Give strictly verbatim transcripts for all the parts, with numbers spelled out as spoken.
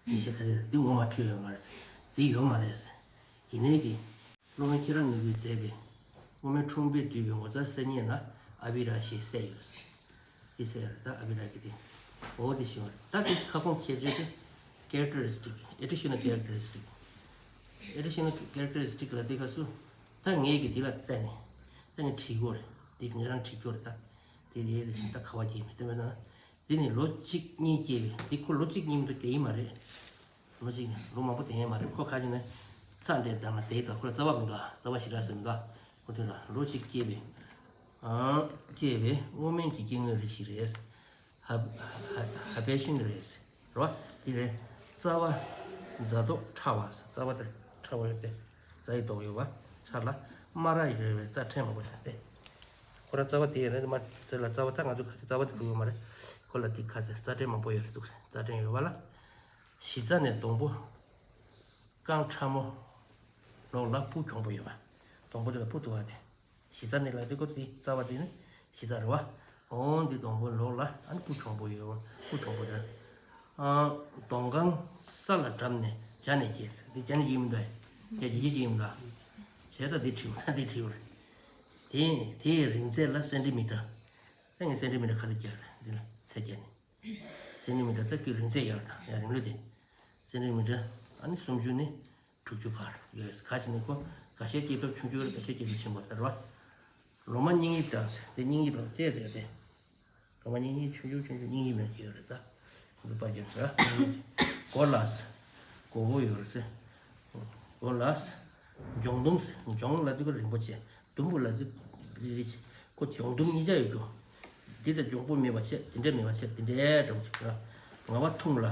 ཉི་ཤུ་ཁ་རེ་འདི་ངོ་མ་འཕྲོད་ཡོད་མ་རེད། འདི་ཡོད་མ་རེད། ཡིན་ནའི་གི། སློབ་དཔོན་ཁྱེད་རང་ངོས་ཀྱིས་མཛད་པའི་སློབ་མའི་འཁྲུངས་དཔེ་བསྡུས་པའི་ངོ་མཚར་གསེར་སྙེ་ན་ཨ་བི་ར་ཞེས་གསལ་ཡོད། འདི་གསལ་ཡོད་ད་ཨ་བི་ར་གི་དེ། འོ་དེ་ཞིག་ཡོད་ད་དེ་ཁ་སྐོང་ཁྱད་ཆོས་དེ། characteristic additional characteristic additional characteristic ལ་དེ་ག་སུ། ད་ངས་གི་འདི་ལ་བལྟས་ནས། ད་ངས་བྲིས་གོ་རེད། འདི་ངས་རང་བྲིས་གོ་རེད་ད། དེ་ལས་རེ་ཞིག་ད་ཁ་བ་སྐྱེས་མི་སྟོན་པ་ན། འདི་ནི་ལོ་གཅིག་གཉིས་སྐྱེས་པའི་འདི་ཁོ་ལོ་གཅིག་གཉིས་མི་འདུག་སྐྱེ་ཡི་མ་རེད། ལོ་གཅིག་ནས་ལོ་མང་པོ་བསྡད་ཡས་མ་རེད། ཁོ་ཁ་ཅིག་ནས་རྩྭ་འདྲེ་དང་ལ་དེའི་དང་ཁོ་ལ་རྩ་བ་མི་འདུག་རྩ་བ་ཞིག་རག་ཟེར་མི་འདུག་ཁོ་དེ་ལ་ལོ་གཅིག་སྐྱེས་པའི། ཨང་སྐྱེས་པའི་སྔོ་སྨན་གྱི་སྐྱེ་དངོས་རིགས་ཤིག་རེད། ཧ་ཧ་ཧ་པེ་ཤིན་རེད། རོ་དེ་རེད། རྩ་བ་རྫ་མདོག་ཁྲ་བ། རྩ་བ་དེ་ཁྲ་བ་ཡོད་པས་རྫ་ཡི་མདོག་ཡོད་པ་ཆ་ལ་སྨ་ར་ཡི་རེད་པས་རྩ་ཕྲན་མང་པོ་དང་སྟེ། ཁོ་ར་རྩ་བ་དེ་རེད་མ་ཟེར་ལ་རྩ་བ་ད་ང་ཚོ་ཁ་ཚ་རྩ་བ་དེ་ཕུ་ཡོད་མ་རེད། ཁོ་ལ་དེ་ཁ་ཚ་རྩ་ཕྲན་མང་པོ་ཡོད་རེད་འདུག་རྩ་ཕྲན་ཡོད་པ་ལ། གཞི་རྩ་ནས་སྡོང་པོ་རྐང་ཕྲ་མོ་ལོགས་ལ་སྤུ་གྱོང་པོ་ཡོད་པ། སྡོང་པོ་དེ་ལ་སྤུ་འདུག་པ་དེ། གཞི་རྩ་ནས་ལ་དེ་ཀོ་དེ་རྩ་བ་དེ་ནི་གཞི་རྩ་རེད་པ། འོ་འདི་སྡོང་པོ་ལོགས་ལ་ཨ་ནི་སྤུ་གྱོང་པོ་ཡོད་པ་སྤུ་གྱོང་པོ་དེ། ཨ་སྡོང་རྐང་ས་ལ་བྲབས་ནས་བྱ་ནས་སྐྱེས་འདི་བྱ་ནས་སྐྱེས་མི་འདུག་ཡ་ཡ་ཡི་ཡི་སྐྱེས་མི་འདུག་བྱས་ད་འདི་བྲིས་ད་འདི་བྲིས་པ་རེད། དེ་དེའི་རིང་ཚད་ལ་སེན་ཏི་མི་ཊར། ད་ངས་སེན་ཏི་མི་ཊར་ཁ་ཚ་རྒྱག་རེད་འདི་ལ་ཚད་རྒྱག་ནས། སེན་ཏི་མི་ཊར་ད་ཀི་རིང་ཚད་ཡར་དང་ཡར་རིང་ལོ་དེ། སེན་ཏི་མི་ཊར་ཨ་ནི་སུམ་ཅུ་ནས་དྲུག་ཅུ་བར་ཡོད། ག་ཅི་ནས་ཁོ་འགའ་ཤས་སྐྱེ་སྟོབས་ཆུང་ཆུང་རེད། འགའ་ཤས་སྐྱེ་སྟོབས་ཆེན་པོ་རེད་རོ། ལོ་མ་སྙིང་དབྱིབས་དང་དེ་སྙིང་དབྱིབས་ལ་བལྟས་བསྡད་དེ། ལོ་མ་སྙིང་དབྱིབས་ཆུང་ཆུང་ཆུང་ཆུང་སྙིང་དབྱིབས་ལ་སྐྱེ་ཡོད་རེད་ད། འདི་པར་རྒྱབ་ར། མགོ་ལ། མགོ་བོ་ཡོད་རེད་ཟེར། མགོ་ལ། འཇོང་དུམ་ཟེར། འཇོང་ལ་དུས་ཀ་རིང་པོ་བྱས། དུམ་བུ་ལ་དུས་རི་རི་བྱས། ཁོ་འཇོང་དུམ་གཉིས་ཆ་ཡོད་རྒྱུ། འདི་ལྟར་འཇོང་པོ་མེད་པ་བྱས། འདི་འདྲ་མེད་པ་བྱས། འདི་འདྲའི་འགྲོ་བྱེད་ཀྱི་ལ། ང་བ་ཐུང་ལ།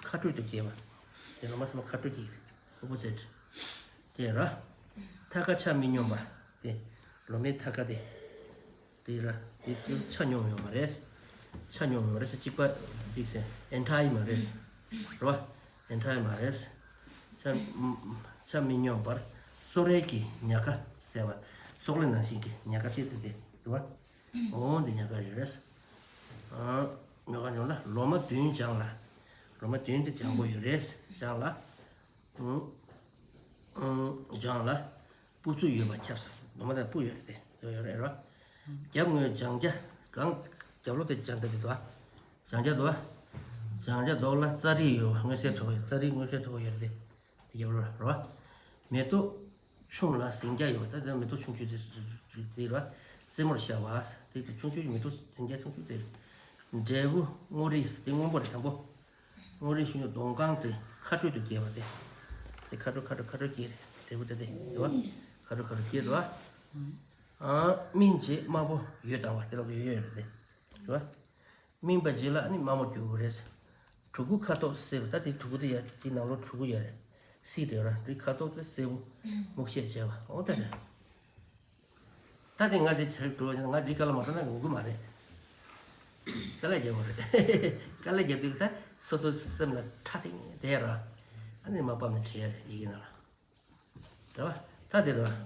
ཁ་སྤྲོད་དུ་སྐྱེས་པ། དེ་ལ་མ་ཐུང་ལ་ཁ་སྤྲོད་ཀྱི། ཨོ་པོ་ཛིཊ། དེ་ར། ཐད་ཀ་ཆ་མི་སྙོམས་པ། དེ། ལོ་མའི་ཐད་ཀ་དེ། དེ་ར། དེ་དེ་ཆ་སྙོམས་ཡོད་མ་རེད། ཆ་སྙོམས་ཡོད་མ་རེད་ཟེར་གཅིག་པ་འདི་ཟེར་ཨེན་ཊའི་མ་རེད། རེད་བ། ཨེན་ཊའི་མ་རེད། ཆ་ཆ་མི་སྙོམས་པར་སོ་རེ་གི་ཉག་ཁ་ཟེར་བ། སོག་ལེ་ནང་བཞིན་གྱི་ཉག་ཁ་དེ་དེ་དེ་རེད་བ། འོ་འདི་ཉག་ཁ་ཡོད་རེད། ཨ་ཉག་ཁ་ཉོ་ལ་ལོ་མ་བདུན་ལྗང་ལ། ལོ་མ་བདུན་དེ་ལྗང་པོ་ཡོད་རེད་ལྗང་ལ། ཨུ། ཨུ། ལྗང་ལ། སྤུ་ཚུགས་ཡོད་པ་ཁྱབ་སོང་། ལོ་མ་དང་སྤུ་ཡོད་རེད་དེ་ཡོད་ཡོད་རེད་རོ། རྒྱབ་ངོས་ལྗང་སྐྱ་གང་། རྒྱབ་ལོགས་དེ་ལྗང་སྐྱ་དེ་འདུག་ཨ། ལྗང་སྐྱ་འདུག་ཨ། ལྗང་སྐྱ་མདོག་ལ་རྩ་རིས་ཡོད་པ་མངོན་གསལ་དོད་པོ་ཡོད། རྩ་རིས་མངོན་གསལ་དོད་པོ་ཡོད་རེད་དེ། རྒྱབ་ལོགས་རོ། མེ་ཏོག་ཆུང་ལ་ཟིང་སྐྱ་ཡོད་པ་ད་དེ་མེ་ཏོག་ཆུང་ཆུང་དེ་རོ། རྩེ་མོར་ཤར་བ། དེ་དེ་ཆུང་ཆུང་གི་མེ་ཏོག་ཟིང་སྐྱ་ཆུང་ཆུང་དེ། འབྲས་བུ་སྔོ་རིས་དེ་སྔོན་པོ་རེད་དང་པོ། སྔོ་རིས་ཤིང་ཡོད་སྡོང་རྐང་དེ་ཁ་སྤྲོད་དུ་སྐྱེས་པ་དེ། དེ་ཁ་སྤྲོད་ཁ་སྤྲོད་ཁ་སྤྲོད་སྐྱེས་རེད་འབྲས་བུ་དེ་དེ་དེ་བ། ཁ་སྤྲོད་ཁ་སྤྲོད་སྐྱེས་དེ་བ། ཨ་སྨིན་བྱེད་དམར་པོ་ཡོད་དང་བ་དེ་ལ་ཡོད་ཡོད་རེད་དེ། དེ་བ། སྨིན་པ་རྗེས་ལ་ནི་དམར་མོ་འགྱུར་གྱི་རེད། གྲུ་གུ་ཁ་དོག་སེར་པོ་ད་དེ་གྲུ་གུ་དེ་ཡ་དེ་ནང་ལོགས་གྲུ་གུ་ཡོད་རེད། སིལ་དེ་ཡོད་ར་རི་ཁ་དོག་དེ་སེར་པོ་སྨུག་ཤད་བྱས་པ་འོ་ད་རེད། ད་དེ་ང་དེ་ཚེ་རིག་འགྲོ་བ་ང་འདི་དཀའ་ལས་མ་འགྲོ་ན་ངུ་གི་མ་རེད། དཀའ་ལས་རྒྱག་དགོས་རེད། དཀའ་ལས་རྒྱག་དུས་ད་སོ་སོ་སེམས་ལ་ཁྲ་ཐིང་དེ་ར། ཨ་ནི་མ་ཕབ་ནས་བྲིས་ཡ་རེད་ཡི་གེ་ནང་ལ། རེད་བ། ད་དེ་ར།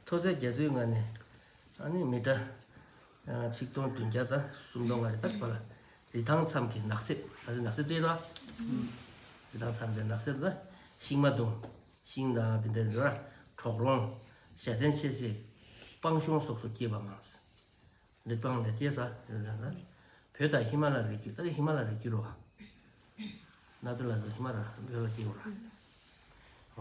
མཐོ་ཚད་རྒྱ་མཚོའི་ངང་ནས་ཨ་ནི་མི་ཊར་ཆིག་སྟོང་བདུན་བརྒྱ་དང་སུམ་སྟོང་ལྔ་རེད་ད་བ་ལ། རི་ཐང་མཚམས་ཀྱི་ནགས་གསེབ་ད་ནགས་གསེབ་དེ་ར། རི་ཐང་མཚམས་ཀྱི་ནགས་གསེབ་ལ་ཤིང་མ་དུང་། ཤིང་དང་དེ་འདྲ་ར། གྲོག་རོང་། བཞའ་ཚན་ཆེ་ཆེ། སྤང་གཤོང་སོགས་སུ་སྐྱེས་པ་མང་། འདི་སྤང་ལ་སྐྱེས་ས་ཡོད་ན་ན། བོད་དང་ཧི་མ་ལ་རི་རྒྱུད་ད་ཧི་མ་ལ་རི་རྒྱུད་རོ། ན་དུ་ལ་དུ་ཧི་མ་ལ་བོད་ལ་སྐྱེས་པ་ར།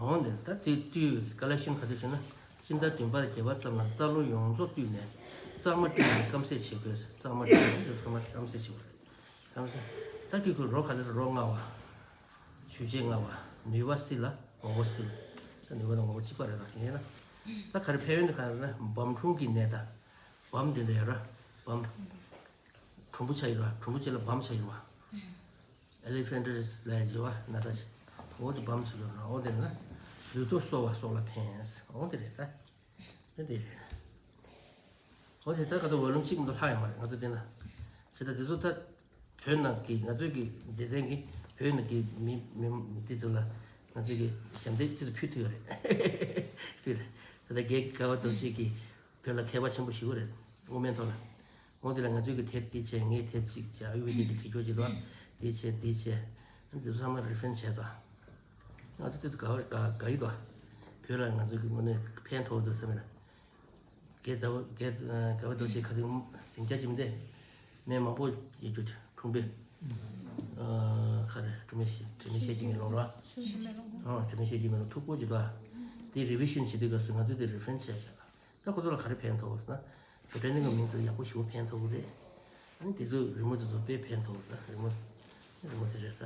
འོང་དེ་ད་དེ་དུས་ཀ་ལ་ཤིན་ག་དུས་ཟེར་ན། སྤྱི་ཟླ་བདུན་པ་དང་བརྒྱད་པ་ཙམ་ལ་རྩ་ལོ་ཡོངས་རྫོགས་བཏུས་ནས་གཙང་མ་བཀྲུས་ནས་སྐམ་སྲེག་བྱེད་དགོས། གཙང་མ་བཀྲུས་ནས་གཙང་མ་སྐམ་སྲེག་བྱེད་དགོས། ད་ཀྱི་ཁོས་རོ་ག་ཚོད་རོ་མངར་བ། ཞུ་རྗེས་མངར་བ། ནུས་པ་སྲིད་ལ་ངོ་བོ་སྲིད། ད་ནུས་པ་དང་ངོ་བོ་གཅིག་པ་རེད་ད་དེ་ཡིན་ན། ད་ག་རེ་ཕན་ཡོན་དེ་ག་རེ་ན་བམ་ཁྲུང་གི་ནད་ད། བམ་དེ་འདྲ་ཡོད་ར། བམ། གྲུམ་བུ་ཆགས་ཡོད་ར་གྲུམ་བུ་ཆེ་ལ་བམ་ཆགས་ཡོད་ར། ཨེ་ལི་ཕན་ཊི་རིས་ལ་ཡོད་བ་ན་ད་ཆེ། འོ་དེ་བམ་ཆགས་ཡོད་ར་འོ་དེ་ན། ལུས་ཐོག་གསོ་བ་སོགས་ལ་ཕན། འོ་དེ་རེད་ད། དེ་འདྲ་རེད། འོ་དེ་ལྟར་ཁ་ཐོག་འོས་ལམ་གཅིག་མི་འདུག་ལྷག་ཡོད་མ་རེད་ང་ཚོ་བལྟས་ན། བྱས་ཙང་དེ་ཚོ་ད་བོད་ནང་གི་ང་ཚོའི་གི་སྡེ་ཚན་གི་བོད་ནང་གི་མི་མི་མི་དེ་ཚོ་ལ་ང་ཚོའི་གི་ཞབས་འདེགས་ཅི་ཚོ་ཕུལ་ཐུབ་ཡོད་རེད། ཕུལ་རེད། ད་ལྟ་རྒན་དགའ་བ་རྡོ་རྗེ་གིས་བོད་ལ་མཁས་པ་ཆེན་པོ་ཞིག་རེད་སྔོ་སྨན་ཐོག་ལ། འོ་དེ་ལ་ང་ཚོའི་གི་དེབ་འདི་བྱས་ངའི་དེབ་ཅིག་བྱས་ཨ་ཡུ་ཝེ་དི་གི་དྲི་ཆོག་ཅིག་རོགས་འདི་བྱས་འདི་བྱས། འདི་ཚོ་ཚང་མ་རི་ཕེ་རེན་སི་བྱས་དོ། ང་ཚོ་དེ་དགའ་བ་དགའ་དགའ་ཡི་དོ། བོད་ལ་ང་ཚོ་གི་ངོས་ནས་ཕན་ཐོགས་འདུག་བསམ་ཡ། རྒན་ཟླ་བ་རྒན་དགའ་བ་རྡོ་རྗེ་ཁ་སང་ཟིང་ཆ་ཅིག་མི་འདུག་མི་མང་པོ་ཡི་རྒྱུ་ཁྲུང་བེ། ཁ་རེ་དྲི་མེད་བཤད་དྲི་མེད་བཤད་ཀྱི་མེད་ལོང་ར། དྲི་མེད་བཤད་ཀྱི་མེད་ལོང་། ཐུག་པོ་ཅིག་དོ། དེ་རི་བི་ཤན་བྱེད་དུས་སྐབས་སུ་ང་ཚོས་དེ་རི་ཕེ་རེན་སི་བྱས་བཞག་ད་ཁོ་ཚོ་ལ་ག་རེ་ཕན་ཐོགས་ཟེར་ན། བོད་ཕྲན་ནི་གི་མིང་ཚོ་ཡག་པོ་ཞེ་པོ་ཕན་ཐོགས་ཀྱི་རེད། ཨ་ནི་དེ་ཚོ་རི་མོ་དེ་ཚོ་དཔེ་ཕན་ཐོགས་ཀྱི་རེད། རི་མོ་རི་མོ་དེ་རེད་ད།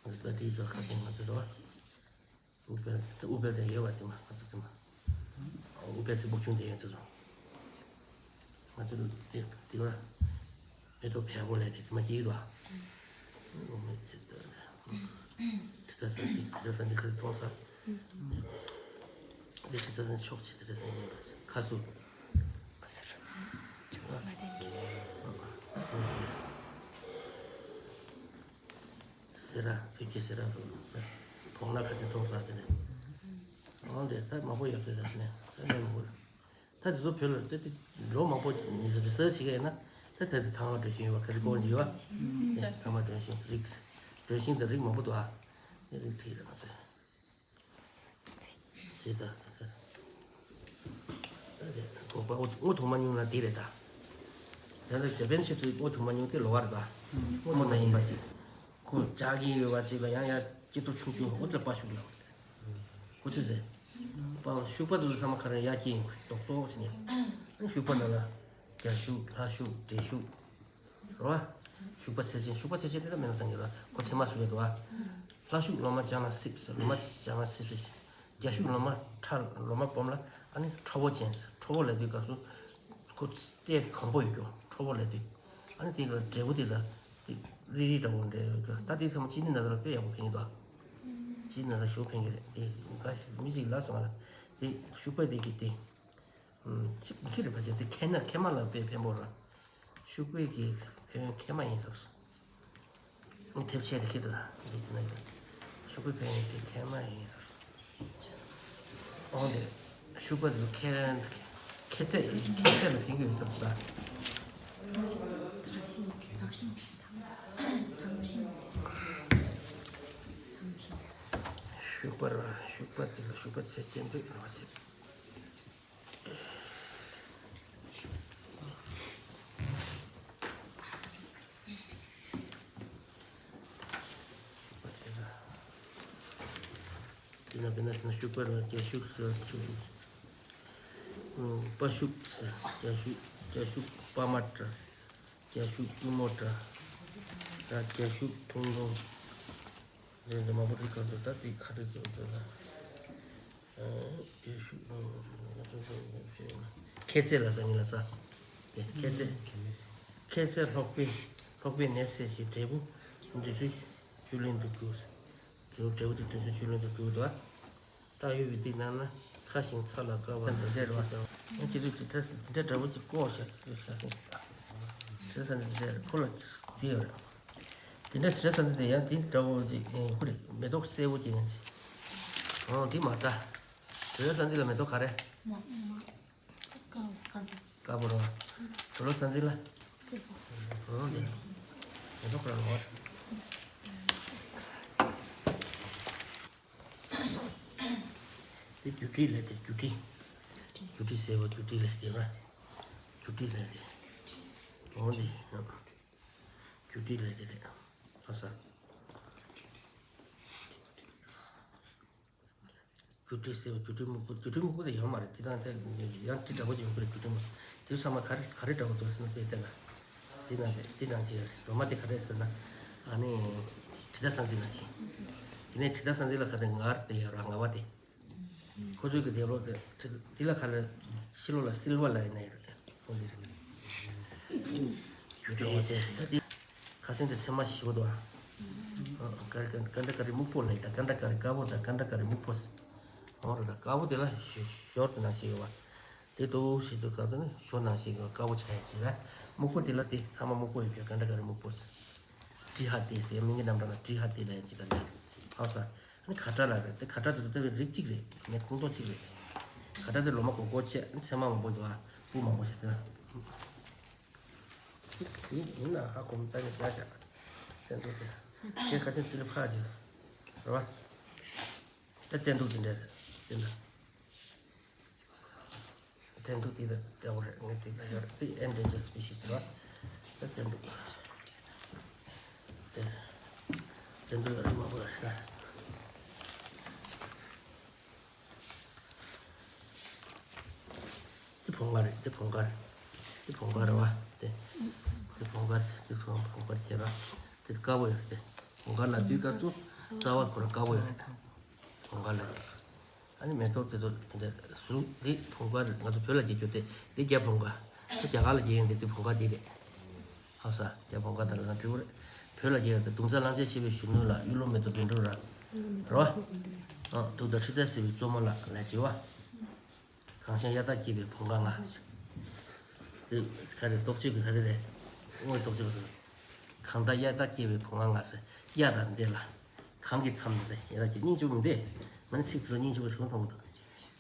ང་ཚོ་ད་དེའི་ཚོ་ཁ་ཤས་ང་ཚོ་རེད་བ། ཨུ་པེ་ད་ཨུ་པེ་དེ་ཡོད་བ་དེ་མ་ང་ཚོ་དེ་མ། ཨུ་པེ་ཚེ་སྨུག་ཆུང་དེ་ཡོད་དེ་ཚོ། ང་ཚོ་དེ་དེ་བ། མེ་ཏོག་བལ་པོ་ལས་དེ་དེ་མ་སྐྱེས་རེད་བ། ཨུ་མེ་ཚེ་ད། དེ་ད་ས་དེ་དེ་ད་ས་དེ་ཁ་ཐོག་ས། འདི་ཁ་ས་ཕྱོགས་ཆེ་དེ་ཁ་ས་ཡིན་པ་ཁ་སུ། སེ་ར་བོད་ཀྱི་སེ་ར་རུ་བོང་ལ་ཁ་ཆེ་མཐོང་ས་དེ་ནས། འོང་དེ་ད་མང་པོ་ཡོད་དེ་ད་ནས་ད་ནས་མང་པོ་ད་དེ་ཚོ་བོད་ལ་ད་དེ་ལོ་མང་པོ་ནས་རི་སར་ཆི་ག་ཡིན་ན་ད་ད་དེ་ཐང་བ་འགྲོ་བཞིན་ཡོད་པ་ག་རེ་གོ་འདི་ཡོད་པ། ཚང་མ་འགྲོ་བཞིན་རིགས་འགྲོ་བཞིན་དེ་རིགས་མང་པོ་འདུག་ཨ། དེ་རིགས་ཕིག་རེད་ང་ཚོས། ཞེས་ཟེར། དགོངས་པ་དངོས་མཐོང་མ་མྱོང་ན་འདི་རེད་ད། ད་ལྟ་ཇ་པན་ཆབ་སྲིད་དངོས་མཐོང་མ་མྱོང་དེ་ལོ་བ་རེད་ད། དངོས་མཐོང་ཡིན་པ་ཞིག་ཁོ་ལྕགས་ཀྱི་ཡོད་པ་ཅིག་ལ་ཡང་ཡང་སྐྱེ་སྟོབས་ཆུང་ཆུང་འོ་དེ་ལ་པ་ཤུགས་ལ། ཁོ་ཚོས་ཟེར། པ་ཤུག་པ་དེ་ཚོ་ཚང་མ་ཁ་རེ་ཡར་སྐྱེ་ཡིན་རྡོག་རྡོག་བྱས་ནས། ཤུག་པ་ནང་ལ་རྒྱ་ཤུག་ལྷ་ཤུག་འབྲས་ཤུག་རེད་བ། ཤུག་པ་ཚེ་ཆེན་ཤུག་པ་ཚེ་ཆེན་དེ་ལ་མེད་ན་བཏང་གི་རེད་བ། ཁོ་ཚེ་མ་སུ་ཡོད་དོ་བ། ལྷ་ཤུག་ལོ་མ་ལྗང་ལ་སིབ་ཟེར་ལོ་མ་ལྗང་ལ་སིབ་ཟེར། རྒྱ་ཤུག་ལོ་མ་ཁྲ་ལོ་མ་སྦོམ་ལ་ཨ་ནི་ཁྲ་བོ་ཅན་ཟེར་ཁྲ་བོ་ལབ་དུས་སྐབས་སུ། ཁོ་ལྟས་གང་པོ་ཡོད་ཀྱང་ཁྲ་བོ་ལབ་དུས། ཨ་ནི་དེ་ག་འབྲས་བུ་དེ་ལ་དེ་རིལ་རིལ་འདྲ་བོ་འདྲ་ཡོད་ཀྱང་ད་དེ་ཚང་མ་ཕྱི་ནས་ན་ཚ་ལ་དཔེ་ཡག་པོ་ཕན་གྱི་འདུག་ཕྱི་ནས་ན་ཚ་ཞེ་པོ་ཕན་གྱི་རེད་དེ་འགའ་ཞིག་མི་ཞིག་ལབ་སོང་ང་ལ་དེ་ཤུག་པ་དེ་གི་དེ། ཅིག་མི་ཁྱི་རེད་པ་ཅིག་དེ་ཁེ་ན་ཁེ་མ་ལ་དཔེ་ཕན་པོ་ར། ཤུག་པའི་གི་ཕན་ཡོན་ཁེ་མ་ཡིན་ཟེར། ཐེབས་ཆེ་དེ་ཁྱི་དེ་ལ་འདི་དེ་ན་ཡོད། ཤུག་པའི་ཕན་ཡོན་དེ་ཁེ་མ་ཡིན་ཟེར། འོང་དེ་ཤུག་པ་དེ་ཁེ་ཁེ་ཚད་ཁེ་ཚད་ལ་ཕན་གི་ཡོད་ཟེར་ད། ཤུག་པ་ར་ཤུག་པ་དེ་ལ་ཤུག་པ་ཚད་ཅན་དུ་ར་བ་ཟེར། དེ་ན་དཔེར་ན་དེ་ན་ཤུག་པ་ར་རྒྱ་ཤུག་ཟེར་ཤུག་ཤུག་པ་ཤུག་ཟེར་རྒྱ་ཤུག་རྒྱ་ཤུག་པ་མ་ཏྲ་རྒྱ་ཤུག་ཀུ་མོ་ཏྲ་ར་རྒྱ་ཤུག་ཐུང་ཐུང་། འདི་འདི་མང་པོ་ཞིག་ག་འདུག་ད་འདི་ཁ་བྲལ་གྱི་འདུག་ད། ཨ། ཁྱད་ཚད་ལ་ཟ་ངེས་ལ་ཟ། དེ་ཁྱད་ཚད། ཁྱད་ཚད་ལྷོག་པས་ལྷོག་པས་ནད་སེལ་ཞིང་འབྲས་བུ་འདོད་ཚུལ་བཅུད་ལེན་དུ་འགྱུར། འབྲས་བུ་འདོད་ཚུལ་བཅུད་ལེན་དུ་འགྱུར་འདུག་ད་ཡོད་པའི་འདི་ནང་ན་ཁ་ཞིང་ཚ་ལ་དཀར་བ་འདི་འདྲ་རེད་བ། ཁྱེད་ཚོས་འདི་འདྲ་འདི་འདྲ་འདྲ་བོ་ཅིག་བཀོག་བཞག་བཞག་ཟིན། དེ་ས་འདི་འདྲ་ཁོ་ལ་འདི་ཡོད་རེད། དེ་འདྲ་ཟེར་ས་འདི་དེ་ཡང་དེ་འདྲ་བོ་ཅིག་ཡིན་ཁུ་རེད། མེ་ཏོག་སེར་པོ་ཅིག་ཡིན་ཅིག་ཨོ་འདི་མ་ལྟ། དེ་ས་འདི་ལ་མེ་ཏོག་ག་རེ། དཀར་པོ་རེད་བ། དེ་ལོ་ས་འདི་ལ། ཨོ་འདི་ལ། མེ་ཏོག་ག་རེ་ལོ། དེ་སྒྱུ་འཕྲུལ་ལས་དེ་སྒྱུ་འཕྲུལ། སྒྱུ་འཕྲུལ་སེར་པོ་སྒྱུ་འཕྲུལ་ལས་དེ་རེད། སྒྱུ་འཕྲུལ་ལས་དེ། ཨོ་འདི། སྒྱུ་འཕྲུལ་ལས་དེ་རེད། ཨ་ས། སྒྱུ་འཕྲུལ་སེར་པོ་སྒྱུ་འཕྲུལ་སྨུག་པོ་སྒྱུ་འཕྲུལ་སྨུག་པོ་དེ་ཡོད་མ་རེད། དེ་དང་དེ་ཡང་དེ་འདྲ་པོ་ཅིག་ཡོང་གི་རེད་སྒྱུ་འཕྲུལ་སྨུག་དེ་ཚང་མ་ག་རེ་ག་རེ་འདྲ་པོ་འདུག་ཟེར་ན་དེ་དེ་ལ། དེ་ནང་དེ་དེ་ནང་དེ་རོ་མ་དེ་ག་རེ་ཟེར་ན་ཨ་ནི་དྲི་ཟ་ཟང་ཟིང་ནང་བཞིན། དེ་ནས་དྲི་ཟ་ཟང་ཟིང་ལ་ག་རེ་ངར་དེ་ཡོད་ར་ངར་བ་དེ། ཁོ་ཚོའི་གི་དེ་ལོ་དེ་དེ་ལ་ག་རེ་ཕྱི་ལོ་ལ་སིལ་བ་ལ་ཡིན་ན་ཡོད་རེད་ཁོ་འདི་རེད། ཁ་སེང་དེ་ཚེར་མ་ཞིག་འདུག་ཨ། ཀ་རི་ཀ་ཀ་འདྲ་ཀ་རི་སྨུག་པོ་ལ་ཡིན་ད་ཀ་འདྲ་ཀ་རི་དཀར་པོ་དང་ཀ་འདྲ་ཀ་རི་སྨུག་པོ་ཟེར། འོ་རེད་ད་དཀར་པོ་དེ་ལ་ཞོ་ཞོར་དུ་ནང་བཞིན་ཡོད་པ། དེ་ཏོག་ཞིག་ཏུ་དཀར་པོ་ནི་ཞོ་ནང་བཞིན་གྱི་དཀར་པོ་ཆགས་ཡ་ཅིག་རེད། སྨུག་པོ་དེ་ལ་དེ་ཚང་མ་སྨུག་པོ་ཡོད་པའི་ཀ་འདྲ་ཀ་རི་སྨུག་པོ་ཟེར། ཏྲི་ཧ་ཏེ་ཟེར་མིང་གི་རྣམ་གྲངས་ལ་ཏྲི་ཧ་ཏེ་ལ་ཡང་ཅི་ལྟར་ལས་ཧང་སང་ནི་ཁ་བྲལ་ལ་རེད་དེ་ཁ་བྲལ་དུ་དེ་བའི་རིགས་གཅིག་རེད་ངས་ཁོང་ཏོག་གཅིག་རེད། ཁ་བྲལ་དེ་ལོ་མ་གོ་གོ་ཆེ་ཚད་མ་མང་པོ་འདུག་ཨ་སྤུ་མང་པོ་ཞིག་དེ་ལ། དེ་ཡིན་ན་ཧ་གོ་མི་ལྟ་ནས་བཞག་བཞག་སེམས་ཚོར་དེ། ཁྱེད་ཁ་སང་དེ་ལ་ཕར་ཅིག་རེད་བ། ད་བཙན་དུག་དེ་འདྲ་རེད་དེ་འདྲ། བཙན་དུག་དེ་ད་འདྲ་བོ་རེད། ངས་དེ་ད་ཡོད་རེད། དེ་endangered species རེད་བ། ད་བཙན་དུག་དེ་བཙན་དུག་ཡོད་རེད། མང་པོ་ཡོད་རེད་ད། དེ་བོང་ཀ་རེད། དེ་བོང་ཀ་རེད། དེ་བོང་ཀ་རེད་བ། དེ་དེ་བོང་ཀ་རེད། དེ་བོང་བོང་ཀ་བྱས་ར། དེ་དཀར་པོ་ཡོད་རེད། དེ་བོང་ཀ་ལབ་དུས་སྐབས་སུ་རྩ་བ་ཁོ་རང་དཀར་པོ་ཡོད་རེད། བོང་ཀ་ལབ་དུས། ཨ་ནི་མེ་ཏོག་དེ་ཚོ་དེ་འདྲ་ཟུག་དེ་བོང་ཀ་རེད། ང་ཚོ་བོད་ལ་སྐྱེ་རྒྱུ་དེ་དེ་རྒྱ་བོང་ཀ། དེ་རྒྱ་གར་ལ་སྐྱེ་ཡོང་དེ་དེ་བོང་ཀ་དེ་རེད། ཧ་ས་རྒྱ་བོང་ཀ་དང་ལ་འབྲས་བུ་རེད། བོད་ལ་སྐྱེ་ཡོང་དེ་དུང་རྩ་རླངས་བྱེད་ཆེ་བའི་གཞོན་ནུ་ལ་གཡུ་ལོ་མེ་ཏོག་བཻ་ཌཱུརྱ་རེད་བ། ཨ་དུག་དང་མཁྲིས་ཚད་སེལ་བའི་གཙོ་མོ་ལ་ལ་བྱེད་བ། གངས་ཤིང་གཡའ་དག་སྐྱེས་པའི་བོང་ཀ་ང་། དེ་ག་རེ་རྟོགས་བརྗོད་ཀྱི་ག་རེ་རེད། དངོས་རྟོགས་བརྗོད་ཀྱི། གངས་དག་གཡའ་དག་སྐྱེས་པའི་བོང་ང་ང་ཟེར། གཡའ་དང་འདི་ལ། གངས་ཀྱི་མཚམས་ནས་གཡའ་དག་སྐྱེས། སྙིང་རྗེ་པོ་འདི། ང་ནི་ཚིག་དེ་ཚོ་སྙིང་རྗེ་པོ་ཞིག་མཐོང་གི་འདུག་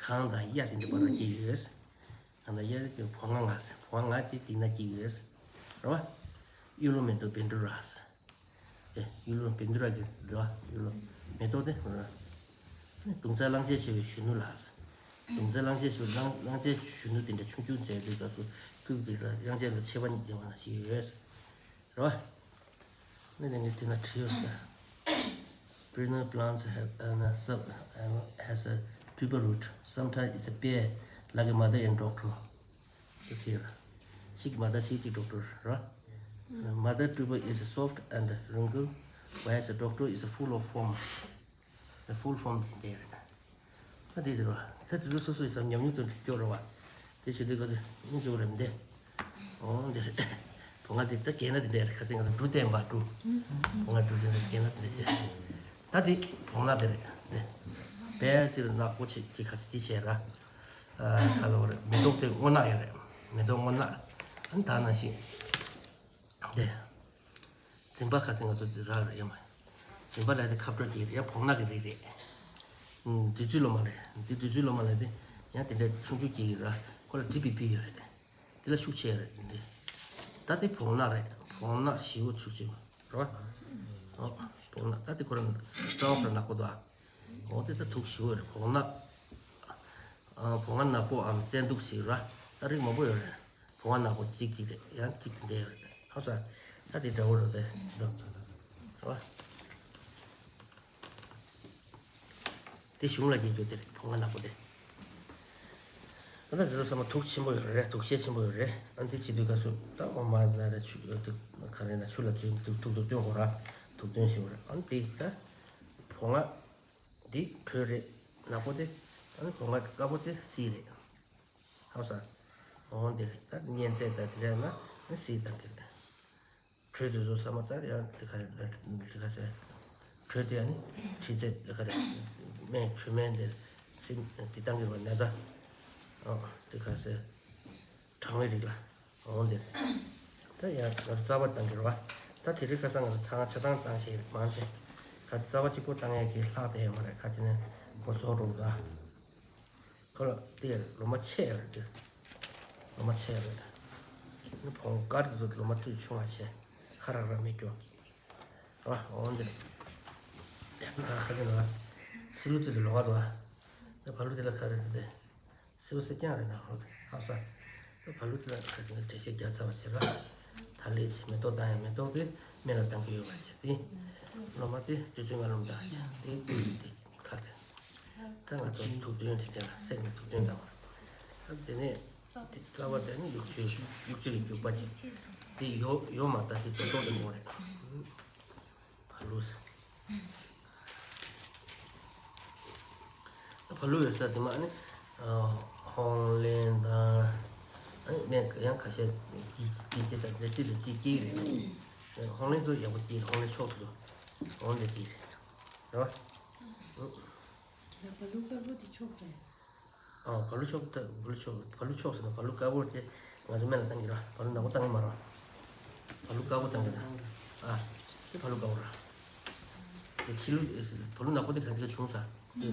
གངས་དང་གཡའ་དེ་འདི་བར་ལ་སྐྱེས་ཡོད། གངས་དང་གཡའ་དག་སྐྱེས་བོང་ང་ང་ཟེར། བོང་ང་དེ་དེ་ན་སྐྱེས་ཡོད། རེད་བ། གཡུ་ལོ་མེ་ཏོག་བཻ་ཌཱུརྱ་ཟེར། དེ་གཡུ་ལོ་བཻ་ཌཱུརྱ་གི་རེད་བ། གཡུ་ལོ་མེ་ཏོག་དེ་རེད། དུང་རྩ་རླངས་བྱེད་ཆེ་བའི་གཞོན་ནུ་ལ། དུང་རྩ་རླངས་བྱེད་ཆེ་བའི་རླངས་རླངས་བྱེད་གཞོན་ནུ་དེ་འདྲ་ཆུང་ཆུང་བྱས་དུས་སྐབས་སུ་ཁོའི་གི་རླངས་བྱེད་ལ་ཆད་པ་ཉིད་ལྡན་པ་ནང་བཞིན་ཡོད། རེད་བ། ནི་ནི་ངས་དེ་ན་བྲིས་ཡོད་ས། Perennial plants have an, uh, sub, uh, has a tuber root. Sometimes it's a pear, like a mother and daughter. དེ་ཁྱེད་ར། གཅིག་མ་དང་གཅིག་གཅིག་ཌོག་ཊར་ར། Mother tuber is soft and wrinkled, whereas the daughter is full of foam. The full foam དེ་འདྲ་རེད། ད་དེ་རེད་བ། ད་དེ་ཚོ་སོ་སོ་ཡི་ཙམ་ཉམས་མྱོང་དུ་སྐྱོ་རེད་བ། དེ་བྱེད་དུས་ག་དེ་སྙིང་རྗེ་པོ་རེད་མི་འདུག་འོ་འདི་རེད། བུ་ང་འདི་ད་རྒན་ན་དེ་འདྲ་རེད། ཁ་སང་ང་ཚོ་འབྲུ་བསྟན་པ་འབྲུ། བུ་ང་འབྲུ་དེ་འདྲ་རྒན་ན་དེ་འདྲ་བྱས། ད་དེ་བོང་ནག་དེ་རེད་དེ། དཔེ་དེ་ནག་པོ་ཆེ་ཆེ་ཁ་ཅིག་དེ་བྱས་ར། ཨ་ག་ལ་བ་རེད། མེ་ཏོག་དེ་སྔོ་ནག་ཡོད་རེད། མེ་ཏོག་སྔོ་ནག་ཨ་ནི་ད་ནང་བཞིན་དེ། འཛིན་པ་ཁ་སང་ང་ཚོ་རག་རེད་ཡ་མ། འཛིན་པ་ལ་དེ་ཁ་སྤྲོད་ཀྱི་རེད་ཡ། བོང་ནག་གི་རིགས་རེད། ཨུམ། དུས་ཚོད་ལོ་མ་རེད། འདི་དུས་ཚོད་ལོ་མ་ལ་དེ་ཡང་དེ་འདྲ་ཆུང་ཆུང་སྐྱེ་གི་ར། ཁོ་ལ་ཌི་པི་པི་ཡོད་རེད། དེ་ལ་ཤུགས་ཆེ་རེད་འདི། ད་དེ་བོང་ནག་རེད། བོང་ནག་ཞེ་པོ་ཤུགས་ཆེ་བ་རེད་བ། ཨོ་བོང་ནག་ད་དེ་ཁོ་རང་རྩ་བ་ཁོ་རང་ནག་པོ་འདུག་ཨ། འོ་དེ་ད་དུག་ཞེ་པོ་རེད་བོང་ནག་ཨ། བོང་ང་ནག་པོའམ་བཙན་དུག་ཞིག་ར། ད་རིགས་མང་པོ་ཡོད་རེད། བོང་ང་ནག་པོ་གཅིག་གཅིག་རེད། ཡང་གཅིག་དེ་འདྲ་ཡོད་རེད། ཧ་ས། ད་དེ་འདྲ་བོ་རེད་དེ་འདྲ་རེད་བ། དེ་གཞུང་ལ་རྒྱལ་རྒྱུ་དེ་རེད་བོང་ང་ནག་པོ་དེ། ད་ལྟ་དེ་ཚོ་ཚང་མ་དུག་ཆེན་པོ་ཡོད་རེད། དུག་ཤེད་ཆེན་པོ་ཡོད་རེད། ཨ་འདི་བྱེད་དུས་སྐབས་སུ་ད་འོ་མ་ན་རེ་ཆུ་དུག་ག་རེ་ན་ཆུ་ལ་བཙོས་དུག་དུག་དུག་བཏོན་དགོས་ར། དུག་བཏོན་ཞིག་རེད། ཨ་འདི་ད་བོང་ང་འདི་དྲོད་རེད། ནག་པོ་དེ་ཨ་ནི་བོང་ང་དཀར་པོ་དེ་བསིལ་རེད། ཧ་ས། འོ་འདི་རེད། ད་གཉན་ཚད་ད་དེ་རེད་ན་ཨ་བསིལ་དང་དེ་རེད། དྲོད་དེ་ཚོ་ཚང་མ་ད་ཡང་དེ་ག་རེ་དེ་ག་ཚད། དྲོད་དེ་ཡང་ནི་མཁྲིས་ཚད་དེ་ག་རེ་སྨན་དྲོད་སྨན་དེ་སྲིན་དེ་བཏང་གི་རེད་པ་ན་ཚ། ཨོ་དེ་ག་ཚད་གྲང་བའི་རིགས་ལ་འོང་དེ་རེད། ད་ཡང་ང་ཚོ་རྩ་བ་བཏང་གི་རེད་པ། ད་དེ་རིང་ཁ་སང་ང་ཚོ་ཚ་ང་ཆ་ཚང་བཏང་བྱས་མང་ཆེ་ག་ཚོད་རྩ་བ་གཅིག་པོ་བཏང་ཡས་ཀྱི་ལྷག་བསྡད་ཡོད་མ་རེད། ཁ་ཅིག་ནས་འགོ་རྫོགས་འགྲོ་འདུག་ཁོ་ལ་དེ་ལོ་མ་ཆེ་ཡོད་རེད། ལོ་མ་ཆེ་ཡོད་རེད། ནི་བོང་དཀར་དེ་ཚོ་ལོ་མ་ཐུག་ཆུང་བ་བྱས་ཁ་རག་རག་མི་སྐྱོ། ཨ་འོ་འདི་ལ་ཁ་ཅིག་ན་སི་ལུ་དེ་དེ་ལོ་ག་འདུག་ད་བ་ལུ་དེ་ལ་ཁ་རེད་དེ། སེའུ་སེ་རྐྱང་རེད་ན་ཧོ། ཧ་ས། ད་བ་ལུ་དེ་ལ་ཁ་ཅིག་ན་འགྲེལ་བཤད་རྒྱག་ཚར་བ་བྱེད་ར། ད་ལས་བྱེད་མེ་ཏོག་བཏང་ཡང་མེ་ཏོག་དེ་སྨན་ལ་བཏང་གི་ཡོད་པ་བྱེད་དེ། ལོ་མ་དེ་དུས་ཚོད་ང་ལོ་མ་བཏང་བྱེད་དེ་དེ་ཁ་དེ། ད་ང་ཚོ་ཐུགས་འདུན་དེ་འདྲ་ལ་སེམས་ནས་ཐུགས་འདུན་དང་། ད་དེ་ནས་དེ་ཀ་བ་དེ་ནི་ཡུག་ཆུ་ཡུག་ཆུ་ལ་རྒྱུག་པ་ཅིག་དེ་ཡོ་ཡོ་མ་ད་དེ་ཏོག་ཏོག་དེ་མོ་རེད། བ་ལུ་ས། ད་བ་ལུ་ཡོད་ས་དེ་མ་ནི་ཧོང་ལེན་དང་ཨ་ནི་སྨན་ཡང་ཁ་ཤས་སྐྱེ་སྐྱེ་སྐྱེ་དང་འདྲ་ཅི་ལ་སྐྱེ་སྐྱེ་རེད། ཧོང་ལེན་ཚོ་ཡག་པོ་སྐྱེ། ཧོང་ལེན་ཕྱོགས་སུ་ཧོང་ལེན་སྐྱེ་རེད་བ། ད་བ་ལུ་དཀར་པོ་དེ་ཕྱོགས་རེད། ཨ་བ་ལུ་ཕྱོགས་ད་བ་ལུ་ཕྱོགས་བ་ལུ་ཕྱོགས་ཟེར་ན་བ་ལུ་དཀར་པོ་དེ་ང་ཚོ་སྨན་ལ་བཏང་གི་ར། བ་ལུ་ནག་པོ་བཏང་གི་མ་ར། བ་ལུ་དཀར་པོ་བཏང་གི་ར། ཨ་དེ་བ་ལུ་དཀར་པོ་ར། དེ་ཕྱི་ལུ་བ་ལུ་ནག་པོ་དེ་གང་ཅི་ལ་བྱུང་ས། དེ་